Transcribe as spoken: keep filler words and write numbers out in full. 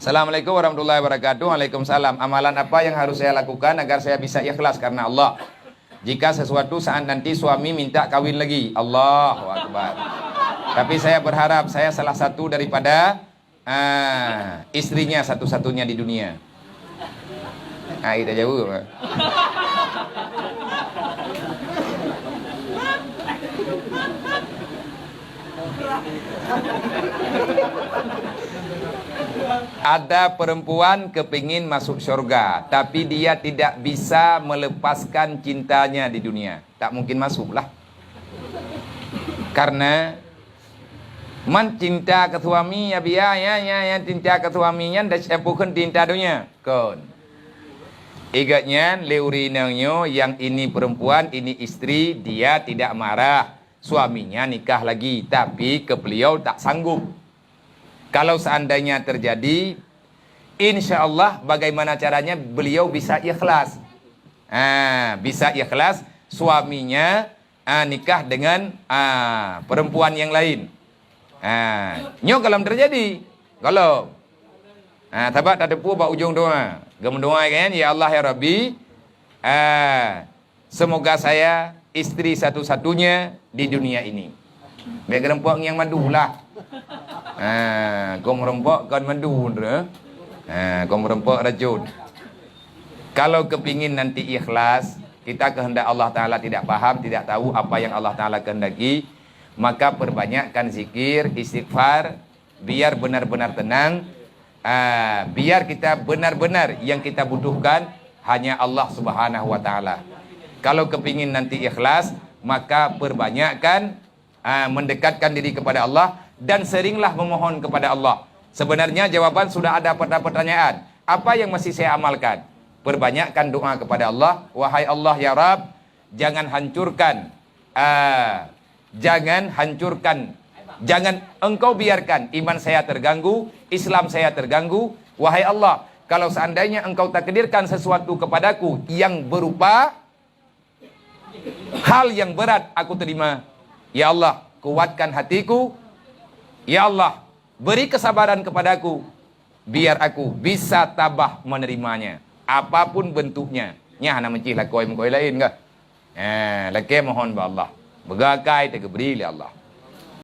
Assalamualaikum warahmatullahi wabarakatuh. Waalaikumsalam. Amalan apa yang harus saya lakukan agar saya bisa ikhlas karena Allah? Jika sesuatu saat nanti suami minta kawin lagi. Allahu Akbar. Tapi saya berharap saya salah satu daripada, ah, istrinya satu-satunya di dunia. Ah, kita jawab. Ada perempuan kepingin masuk syurga, tapi dia tidak bisa melepaskan cintanya di dunia. Tak mungkin masuklah. Karena man cinta ke suami, ya biya, ya, ya, ya, cinta ke suami nyan dah siapa kan cinta dunia. Kon. Igat nyan, lé ureueng inong nyoe, yang ini perempuan, ini istri, dia tidak marah. Suaminya nikah lagi, tapi ke beliau tak sanggup. Kalau seandainya terjadi, insya Allah bagaimana caranya beliau bisa ikhlas? Ah, bisa ikhlas suaminya, ah, nikah dengan, ah, perempuan yang lain. Ah, nyoe kalau terjadi, kalau, ah, sabab tateupeue bak ujong doa. Geumeudoa kan, "Ya Allah, ya Rabbi, ah, semoga saya istri satu-satunya di dunia ini." Bèk geurumpok nyang madu lah. Ha, gom rumpok kon madu, ha, gom rumpok racun. Kalau kepingin nanti ikhlas, kita kehendak Allah Ta'ala tidak paham, tidak tahu apa yang Allah Ta'ala kehendaki, maka perbanyakkan zikir, istighfar, biar benar-benar tenang, ah, biar kita benar-benar yang kita butuhkan hanya Allah Subhanahu wa Ta'ala. Kalau kepingin nanti ikhlas, maka perbanyakkan, ah, mendekatkan diri kepada Allah dan seringlah memohon kepada Allah. Sebenarnya jawaban sudah ada pada pertanyaan, apa yang masih saya amalkan? Perbanyakkan doa kepada Allah, "Wahai Allah, ya Rabb, jangan hancurkan, ah, jangan hancurkan, jangan Engkau biarkan iman saya terganggu, Islam saya terganggu. Wahai Allah, kalau seandainya Engkau takdirkan sesuatu kepadaku yang berupa hal yang berat aku terima, ya Allah, kuatkan hatiku. Ya Allah, beri kesabaran kepadaku, biar aku bisa tabah menerimanya, apapun bentuknya." Nyan hana meucih lakoe meukoe laén kah? Eh, lakée mohon bak Allah. Beugakai teugeubri lé Allah.